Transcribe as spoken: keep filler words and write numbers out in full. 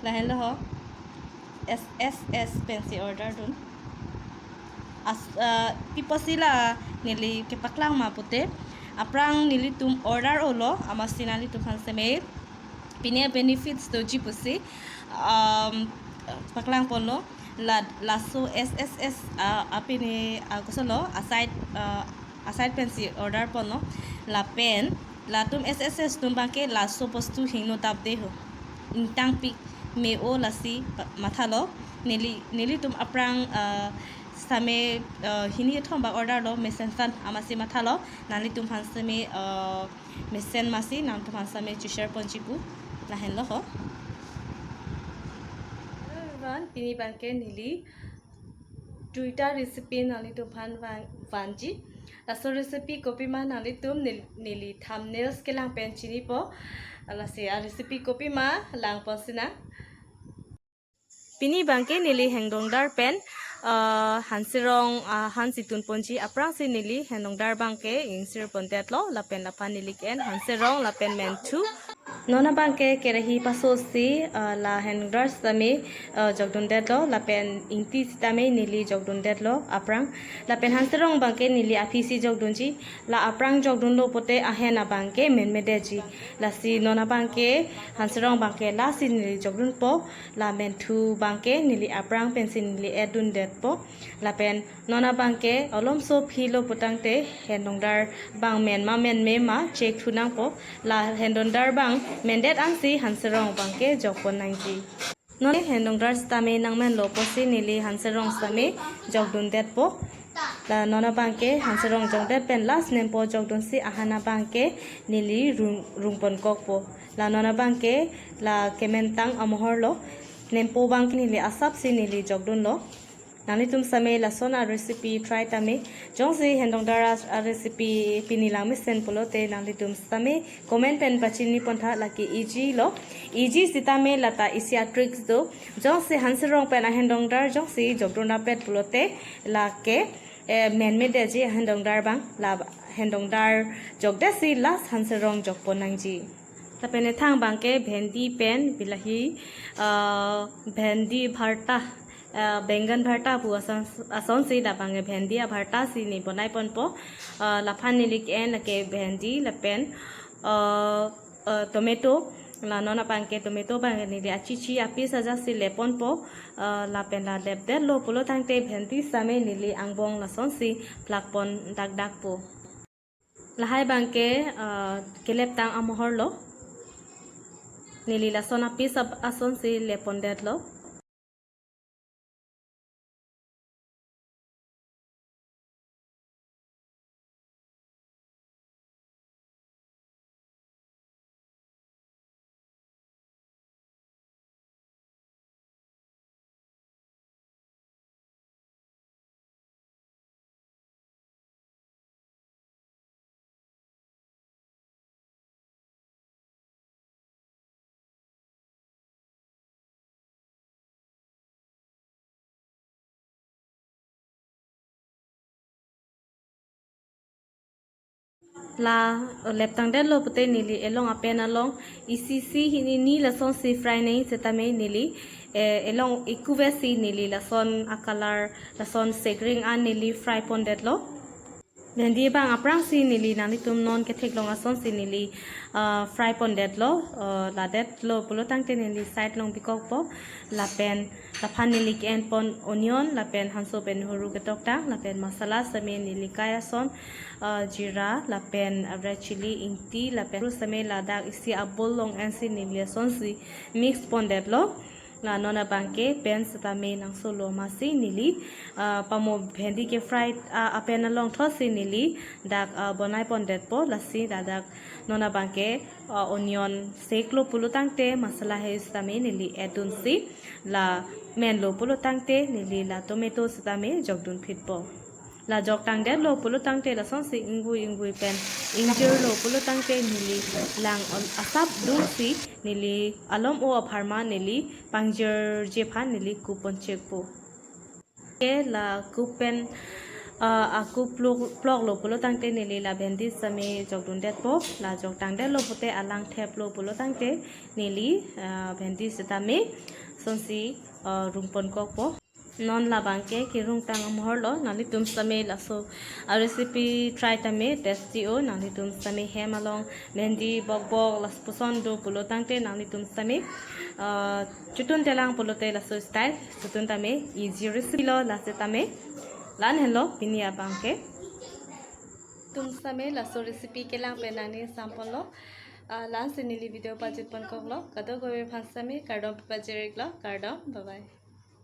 Lahenlo ho. S S S pensi order dun. As, ah, pi apotsi la neli kepaklang ma pute, aphrang nelitum order olo, amatsi nanglitum aphan seme pine benefits doji pusi, um, paklang ponlo. La, laso S S S, ah, apine, ah, kosonlo, aside, ah, aside pensi order ponlo. Lapen latum S S S atum abangke laso bostu hingno dapde ho. Ingtangpik me-o lasi pa-, mathalo. Neli, nelitum aphrang, ah, same, ah, hini kethom bak order lo, mesensan, amatsi mathalo. Nanglitum aphan seme, ah, mesen masi nangtum aphan seme cheshare ponji pu. Lahenlo ho. Hello everyone, pini abangke neli duita recipe nanglitum aphan van-, vanji. Laso recipe kopima nanglitum nel-, neli thumbnails kelang pen chinipo. Lasi a recipe kopima lang ponsinang. Pini abangke neli hengdongdar pen, ah, hanserong, ah, hansi tun ponji, aphrangsi neli hengdongdar abangke ingsir pondetlo, lapen laphan neli ke-en hanserong lapen menthu. Non abangke kerahi pasosi, ah, la hengdongdar sitame, ah, jokdundetlo, lapen ingti sitame neli jokdundetlo aphrang. Lapen hanserong abangke neli aphisi jokdunji, la aphrang jokdunlo pute ahen abangke menmedetji. Lasi non abangke hanserong abangke lasi neli jokdunpo, la menthu abangke neli aphrang pensi neli add dundetpo. Lapen non abangke olomso philo putangte hengdongdar abang men ma menme ma check thunangpo. La hengdongdar abang mendet ansi hanserong abangke jokpon nangji. Non hengdongdar sitame nangmenlo pusi neli hanserong sitame jokdundetpo. La non abangke hanserong jokdet pen last nempo jokdunsi ahan abangke neli rung, rungponkokpo. La non abangke la kementang amohorlo. Nempo abangke neli asapsi neli jokdunlo. Nanglitum sitame lason a recipe try tame. Jongsi hengdongdar a, a recipe pini langmesen pulote nanglitum sitame comment pen pachini pontha, lake easy lo. Easy sitame lata isi a tricks do. Jongsi hanserong pen ahengdongdar jongsi jokdun rapet pulote lake, eh, menmedetji ahengdongdar abang, la hengdongdar jokdetsi last hanserong jokpon nangji. Lapen ethang abangke bhendi pen bilahi, ah, bhendi bharta, ah, bengan bharta pu ason, asonsi labangke bhendi abharta si neli bonai ponpo. Ah, laphan neli ke-en lake bhendi lapen, ah, ah, tomato, la non abangke tomato abangke neli achichi apiece ajaksi leponpo. Ah, lapen la lepdetlo pulotangte bhendi sitame neli angbong lasonsi plakpon dakdakpo. Lahai abangke, ah, keleptang amohorlo. Neli lason apiece ab-, asonsi lepondetlo. La leptangdetlo pute neli elong apen along isi isi hini ni lasonsi fry nang sitame neli, eh, elong ikuvesi neli lason a-color lason segring an neli fry pondetlo. Bhendi abang aphrangsi neli nanglitum non ketheklong asonsi neli, ah, fry pondetlo, ah, ladetlo pulotangte neli side along bikokpo. Lapen laphan neli ke-enpon onion, lapen hanso pen huru ketoktang, lapen masala sitame neli kai ason, ah, jeera, lapen, ah, red chilli, ingti, lapen huru sitame ladak isi a-bowl along ensi neli asonsi mix pondetlo. La non abangke pan sitame nangsolo amatsi neli, ah, pamo bhendi ke fry, ah, apen along thotsi neli dak, ah, bonai pondetpo, lasi ladak non abangke, ah, onion seklo pulotangte masala hai sitame neli add dunsi, la menlo pulotangte neli la tomato sitame jokdunphitpo. La joktangdetlo pulotangte lasonsi ingvui ingvui pen ingjirlo pulotangte neli lang on asap dungsi neli alom-o apharman neli pangjirji aphan neli cook ponchekpo. Ke la cook pen Ah, aku plok plok lo pulo tangte neli la bhendi sitame jokdundetpo, la joktangdetlo pute alang theplo pulo tangte neli, ah, bhendi sitame sonsi, ah, rungpon kokpo. Non labang ke kerung tang amohor lo, nanglitum sitame laso, ah, recipe try tame tasty o, nanglitum sitame hem along bhendi bokbok laso puson do pulo tangte nanglitum sitame, ah, chotun telang pulote laso style chotun tame easy recipe lo, la sitame lan henlo pini abang ke. Tum sitame laso recipe kelang pen nangning sampon lo. Ah, la-ansi neli video pajutpon koklo. Kadokave aphan sitame kardom pajir-iklo. Kardom. Bye bye.